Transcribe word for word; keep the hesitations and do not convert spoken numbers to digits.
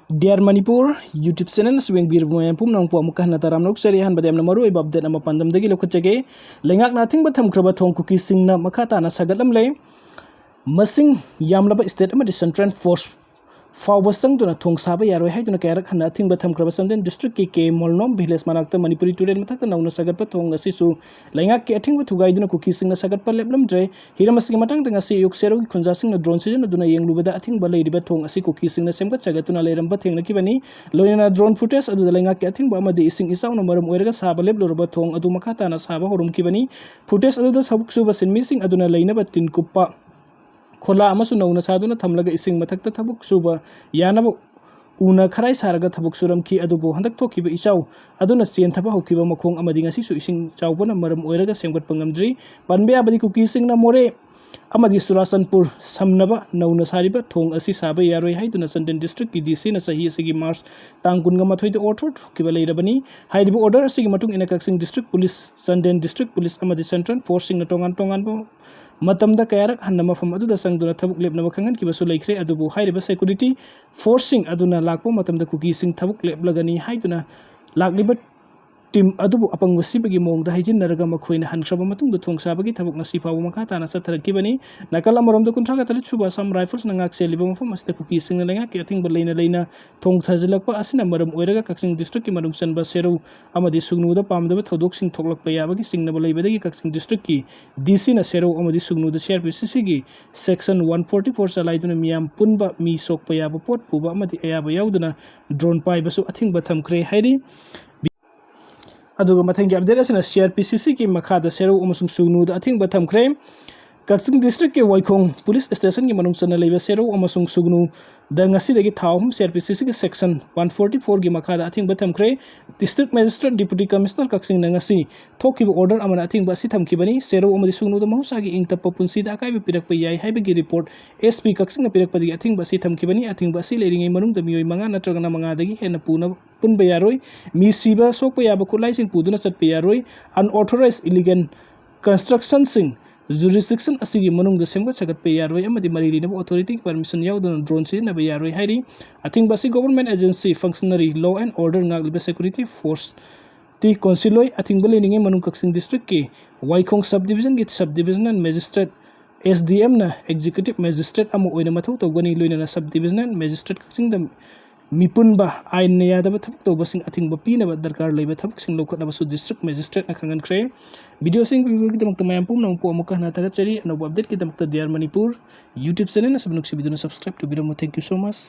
Dear Manipur YouTube channel ꯑꯁꯤ ꯌꯦꯡꯕꯤꯔꯤꯕ ꯃꯌꯥꯝ ꯄꯨꯝꯅꯃꯛꯄꯨ ꯑꯃꯨꯛꯀ ꯍꯟꯅ ꯇꯔꯥꯝꯅ ꯑꯣꯛꯆꯔꯤ꯫ ꯑꯍꯥꯟꯕꯗ ꯌꯥꯝꯅ ꯃꯔꯨꯑꯣꯏꯕ update ꯑꯃ ꯄꯥꯟꯗꯝꯗꯒꯤ ꯂꯧꯈꯠꯆꯒꯦ꯫ ꯂꯩꯉꯥꯛꯅ ꯑꯊꯤꯡꯕ ꯊꯝꯈ꯭ꯔꯕ ꯊꯣꯡ ꯀꯨꯀꯤꯁꯤꯡꯅ ꯃꯈꯥ ꯇꯥꯅ ꯁꯥꯒꯠꯂꯝꯂꯦ꯫ ꯃꯁꯤꯡ ꯌꯥꯝꯂꯕ state ꯑꯃꯗꯤ central force ꯐꯥꯎꯕ ꯆꯪꯗꯨꯅ ꯊꯣꯡ ꯁꯥꯕ ꯌꯥꯔꯣꯏ ꯍꯥꯏꯗꯨꯅ ꯀꯌꯥꯔꯛ ꯍꯟꯅ ꯑꯊꯤꯡꯕ ꯊꯝꯈ꯭ꯔꯕ ꯆꯥꯟꯗꯦꯜ district ꯀꯤ ꯀꯦ ꯃꯣꯜꯅꯣꯝ village ꯃꯅꯥꯛꯇ ꯃꯅꯤꯄꯨꯔꯤ ꯇꯨꯔꯦꯜ ꯃꯊꯛꯇ ꯅꯧꯅ ꯁꯥꯒꯠꯄ ꯊꯣꯡ ꯑꯁꯤꯁꯨ ꯂꯩꯉꯥꯛꯀꯤ ꯑꯊꯤꯡꯕ ꯊꯨꯒꯥꯏꯗꯨꯅ ꯀꯨꯀꯤꯁꯤꯡꯅ ꯁꯥꯒꯠꯄ ꯂꯦꯞꯂꯝꯗ꯭ꯔꯦ꯫ ꯍꯤꯔꯝ ꯑꯁꯤꯒꯤ ꯃꯇꯥꯡꯗ ꯉꯁꯤ ꯑꯌꯨꯛ ꯁꯦꯔꯧꯒꯤ ꯈꯨꯟꯖꯥꯁꯤꯡꯅ drone ꯁꯤꯖꯤꯟꯅꯗꯨꯅ ꯌꯦꯡꯂꯨꯕꯗ ꯑꯊꯤꯡꯕ ꯂꯩꯔꯤꯕ ꯊꯣꯡ ꯑꯁꯤ ꯀꯨꯀꯤꯁꯤꯡꯅ ꯁꯦꯝꯒꯠ ꯁꯥꯒꯠꯇꯨꯅ ꯂꯩꯔꯝꯕ ꯊꯦꯡꯅꯈꯤꯕꯅꯤ꯫ ꯂꯣꯏꯅꯅ drone footage ꯑꯗꯨꯗ ꯂꯩꯉꯥꯛꯀꯤ ꯑꯊꯤꯡꯕ ꯑꯃꯗꯤ ꯏꯁꯤꯡ ꯏꯆꯥꯎꯅ ꯃꯔꯝ ꯑꯣꯏꯔꯒ ꯁꯥꯕ ꯂꯦꯞꯂꯨꯔꯕ ꯊꯣꯡ ꯑꯗꯨ ꯃꯈꯥ ꯇꯥꯅ ꯁꯥꯕ ꯍꯧꯔꯝꯈꯤꯕꯅꯤ꯫ Footage ꯑꯗꯨꯗ ꯊꯕꯛ ꯁꯨꯕ ꯁꯤꯟꯃꯤꯁꯤꯡ ꯑꯗꯨꯅ ꯂꯩꯅꯕ ꯇꯤꯟ ꯀꯨꯞꯄ ꯈꯣꯂꯥ ꯑꯃꯁꯨ ꯅꯧꯅ ꯁꯥꯗꯨꯅ ꯊꯝꯂꯒ ꯏꯁꯤꯡ ꯃꯊꯛꯇ ꯊꯕꯛ ꯁꯨꯕ ꯌꯥꯅꯕ ꯎꯅ ꯈꯔꯥꯏ ꯁꯥꯔꯒ ꯊꯕꯛ ꯁꯨꯔꯝꯈꯤ꯫ ꯑꯗꯨꯕꯨ ꯍꯟꯗꯛ ꯊꯣꯛꯈꯤꯕ ꯏꯆꯥꯎ ꯑꯗꯨꯅ ꯆꯦꯟꯊꯕ ꯍꯧꯈꯤꯕ ꯃꯈꯣꯡ ꯑꯃꯗꯤ ꯉꯁꯤꯁꯨ ꯏꯁꯤꯡ ꯆꯥꯎꯕꯅ ꯃꯔꯝ ꯑꯣꯏꯔꯒ ꯁꯦꯝꯒꯠꯄ ꯉꯝꯗ꯭ꯔꯤ꯫ ꯄꯟꯕ ꯌꯥꯕꯗꯤ ꯀꯨꯀꯤꯁꯤꯡꯅ ꯃꯣꯔꯦ ꯑꯃꯗꯤ ꯆꯨꯔꯥꯆꯥꯟꯄꯨꯔ ꯁꯝꯅꯕ ꯅꯧꯅ ꯁꯥꯔꯤꯕ ꯊꯣꯡ ꯑꯁꯤ ꯁꯥꯕ ꯌꯥꯔꯣꯏ ꯍꯥꯏꯗꯨꯅ ꯆꯥꯟꯗꯦꯜ district ꯀꯤ D C ꯅ ꯆꯍꯤ ꯑꯁꯤꯒꯤ March ꯇꯥꯡ ꯀꯨꯟꯒ ꯃꯥꯊꯣꯏꯗ order ꯊꯣꯛꯈꯤꯕ ꯂꯩꯔꯕꯅꯤ꯫ ꯍꯥꯏꯔꯤꯕ order ꯑꯁꯤꯒꯤ ꯃꯇꯨꯡ ꯏꯟꯅ ꯀꯛꯆꯤꯡ district police, Chandel district police ꯑꯃꯗꯤ central force ꯁꯤꯡꯅ ꯇꯣꯉꯥꯟ ꯇꯣꯉꯥꯟꯕ ꯃꯇꯝꯗ ꯀꯌꯥꯔꯛ ꯍꯟꯅ ꯃꯐꯝ ꯑꯗꯨꯗ ꯆꯪꯗꯨꯅ ꯊꯕꯛ ꯂꯦꯞꯅꯕ ꯈꯪꯍꯟꯈꯤꯕꯁꯨ ꯂꯩꯈ꯭ꯔꯦ꯫ ꯑꯗꯨꯕꯨ ꯍꯥꯏꯔꯤꯕ security force ꯁꯤꯡ ꯑꯗꯨꯅ ꯂꯥꯛꯄ ꯃꯇꯝꯗ ꯀꯨꯀꯤꯁꯤꯡ ꯊꯕꯛ ꯂꯦꯞꯂꯒꯅꯤ ꯍꯥꯏꯗꯨꯅ ꯂꯥꯛꯂꯤꯕ team ꯑꯗꯨꯕꯨ ꯑꯄꯪꯕ ꯁꯤꯕꯒꯤ ꯃꯑꯣꯡꯗ ꯍꯩꯖꯤꯟꯅꯔꯒ ꯃꯈꯣꯏꯅ ꯍꯟꯈ꯭ꯔꯕ ꯃꯇꯨꯡꯗ ꯊꯣꯡ ꯁꯥꯕꯒꯤ ꯊꯕꯛ ꯉꯁꯤ ꯐꯥꯎꯕ ꯃꯈꯥ ꯇꯥꯅ ꯆꯠꯊꯔꯛꯈꯤꯕꯅꯤ꯫ ꯅꯥꯀꯜ ꯑꯃꯔꯣꯝꯗ ꯀꯨꯟꯊ꯭ꯔꯥꯒ ꯇꯔꯦꯠ ꯁꯨꯕ Assam Rifles ꯅ ꯉꯥꯛ ꯁꯦꯜꯂꯤꯕ ꯃꯐꯝ ꯑꯁꯤꯗ ꯀꯨꯀꯤꯁꯤꯡꯅ ꯂꯩꯉꯥꯛꯀꯤ ꯑꯊꯤꯡꯕ ꯂꯩꯅ ꯂꯩꯅ ꯊꯣꯡ ꯊꯥꯖꯤꯜꯂꯛꯄ ꯑꯁꯤꯅ ꯃꯔꯝ ꯑꯣꯏꯔꯒ ꯀꯛꯆꯤꯡ district ꯀꯤ ꯃꯅꯨꯡ ꯆꯟꯕ ꯁꯦꯔꯧ ꯑꯃꯗꯤ ꯁꯨꯒꯅꯨꯗ ꯄꯥꯝꯗꯕ ꯊꯧꯗꯣꯛꯁꯤꯡ ꯊꯣꯛꯂꯛꯄ ꯌꯥꯕꯒꯤ ꯆꯤꯡꯅꯕ ꯂꯩꯕꯗꯒꯤ ꯀꯛꯆꯤꯡ district ꯀꯤ D C ꯅ ꯁꯦꯔꯧ ꯑꯃꯗꯤ ꯁꯨꯒꯅꯨꯗ C R P C C ꯒꯤ section one forty four ꯆꯂꯥꯏꯗꯨꯅ ꯃꯤꯌꯥꯝ ꯄꯨꯟꯕ, ꯃꯤ ꯁꯣꯛꯄ ꯌꯥꯕ ꯄꯣꯠ ꯄꯨꯕ ꯑꯃꯗꯤ ꯑꯌꯥꯕ ꯌꯥꯎꯗꯅ drone ꯄꯥꯏꯕꯁꯨ ꯑꯊꯤꯡꯕ ꯊꯝꯈ꯭ꯔꯦ ꯍꯥꯏꯔꯤ꯫ ꯑꯗꯨꯒ ꯃꯊꯪꯒꯤ update ꯑꯁꯤꯅ C R P C C ꯒꯤ ꯃꯈꯥꯗ ꯁꯦꯔꯧ ꯑꯃꯁꯨꯡ ꯁꯨꯒꯅꯨꯗ ꯑꯊꯤꯡꯕ ꯊꯝꯈ꯭ꯔꯦ꯫ ꯀꯛꯆꯤꯡ district ꯀꯤ ꯋꯥꯏꯈꯣꯡ police station ꯒꯤ ꯃꯅꯨꯡ ꯆꯟꯅ ꯂꯩꯕ ꯁꯦꯔꯧ ꯑꯃꯁꯨꯡ ꯁꯨꯒꯅꯨꯗ ꯉꯁꯤꯗꯒꯤ ꯊꯥ ꯑꯍꯨꯝ C R P C C ꯒꯤ section one forty four ꯒꯤ ꯃꯈꯥꯗ ꯑꯊꯤꯡꯕ ꯊꯝꯈ꯭ꯔꯦ꯫ District Magistrate Deputy Commissioner ꯀꯛꯆꯤꯡꯅ ꯉꯁꯤ ꯊꯣꯛꯈꯤꯕ order ꯑꯃꯅ ꯑꯊꯤꯡꯕ ꯑꯁꯤ ꯊꯝꯈꯤꯕꯅꯤ꯫ ꯁꯦꯔꯧ ꯑꯃꯗꯤ ꯁꯨꯒꯅꯨꯗ ꯃꯍꯧꯁꯥꯒꯤ ꯏꯪ ꯇꯞꯄ ꯄꯨꯟꯁꯤꯗ ꯑꯀꯥꯏꯕ ꯄꯤꯔꯛꯄ ꯌꯥꯏ ꯍꯥꯏꯕꯒꯤ report S P ꯀꯛꯆꯤꯡꯅ ꯄꯤꯔꯛꯄꯗꯒꯤ ꯑꯊꯤꯡꯕ ꯑꯁꯤ ꯊꯝꯈꯤꯕꯅꯤ꯫ ꯑꯊꯤꯡꯕ ꯑꯁꯤ ꯂꯩꯔꯤꯉꯩ ꯃꯅꯨꯡꯗ ꯃꯤꯑꯣꯏ ꯃꯉꯥ ꯅꯠꯇ꯭ꯔꯒꯅ ꯃꯉꯥꯗꯒꯤ ꯍꯦꯟꯅ ꯄꯨꯅꯕ ꯄꯨꯟꯕ ꯌꯥꯔꯣꯏ꯫ ꯃꯤ ꯁꯤꯕ ꯁꯣꯛꯄ ꯌꯥꯕ ꯈꯨꯠꯂꯥꯏꯁꯤꯡ ꯄꯨꯗꯨꯅ ꯆꯠꯄ ꯌꯥꯔꯣꯏ꯫ Unauthorized illegal construction ꯁꯤꯡ ꯖꯨꯔꯤꯁꯗꯤꯛꯁꯟ ꯑꯁꯤꯒꯤ ꯃꯅꯨꯡꯗ ꯁꯦꯝꯒꯠ ꯁꯥꯒꯠꯄ ꯌꯥꯔꯣꯏ ꯑꯃꯗꯤ ꯃꯔꯤ ꯂꯩꯅꯕ ꯑꯣꯊꯣꯔꯤꯇꯤꯒꯤ ꯄꯔꯃꯤꯁꯟ ꯌꯥꯎꯗꯅ ꯗ꯭ꯔꯣꯟ ꯁꯤꯖꯤꯟꯅꯕ ꯌꯥꯔꯣꯏ ꯍꯥꯏꯔꯤ꯫ ꯑꯊꯤꯡꯕ ꯑꯁꯤ ꯒꯣꯚꯔꯟꯃꯦꯟꯠ ꯑꯦꯖꯦꯟꯁꯤ, ꯐꯪꯁꯅꯔꯤ, ꯂꯣ ꯑꯦꯟ ꯑꯣꯔꯗꯔ ꯉꯥꯛꯂꯤꯕ ꯁꯦꯀ꯭ꯌꯨꯔꯤꯇꯤ ꯐꯣꯔꯁ ꯇꯤ ꯀꯣꯟꯁꯤꯜꯂꯣꯏ꯫ ꯑꯊꯤꯡꯕ ꯂꯩꯔꯤꯉꯩ ꯃꯅꯨꯡ ꯀꯛꯆꯤꯡ ꯗꯤꯁꯇ꯭ꯔꯤꯛꯀꯤ ꯋꯥꯏꯈꯣꯡ ꯁꯕ ꯗꯤꯕꯤꯖꯟꯒꯤ sub divisional magistrate, S D ꯑꯦꯝꯅ ꯑꯦꯛꯖꯤꯀ꯭ꯌꯨꯇꯤꯚ ꯃꯦꯖꯤꯁꯇ꯭ꯔꯦꯠ ꯑꯃ ꯑꯣꯏꯅ ꯃꯊꯧ ꯇꯧꯒꯅꯤ꯫ ꯂꯣꯏꯅꯅ ꯁꯕ ꯗꯤꯕꯤꯖꯅꯦꯜ ꯃꯦꯖꯤꯁꯇ꯭ꯔꯦꯠ ꯀꯛꯆꯤꯡꯗ ꯃꯤꯄꯨꯝꯕ ꯑꯥꯏꯟꯅ ꯌꯥꯗꯕ ꯊꯕꯛ ꯇꯧꯕꯁꯤꯡ ꯑꯊꯤꯡꯕ ꯄꯤꯅꯕ ꯗꯔꯀꯥꯔ ꯂꯩꯕ ꯊꯕꯛꯁꯤꯡ ꯂꯧꯈꯠꯅꯕꯁꯨ ꯗꯤꯁꯇ꯭ꯔꯤꯛ ꯃꯦꯖꯤꯁꯇ꯭ꯔꯦꯠꯅ ꯈꯪꯍꯟꯈ꯭ꯔꯦ꯫ ꯚꯤꯗꯤꯑꯣꯁꯤꯡ ꯌꯦꯡꯕꯤꯕꯒꯤꯗꯃꯛꯇ ꯃꯌꯥꯝ ꯄꯨꯝꯅꯃꯛꯄꯨ ꯑꯃꯨꯛꯀ ꯍꯟꯅ ꯊꯥꯒꯠꯆꯔꯤ꯫ ꯑꯅꯧꯕ ꯑꯞꯗꯦꯠꯀꯤꯗꯃꯛꯇ D R Manipur YouTube channel ꯑꯁꯤꯕꯨ ꯅꯨꯡꯁꯤꯕꯤꯗꯨꯅ ꯁꯕꯁꯀ꯭ꯔꯥꯏꯕ ꯇꯧꯕꯤꯔꯝꯃꯨ꯫ Thank you so much꯫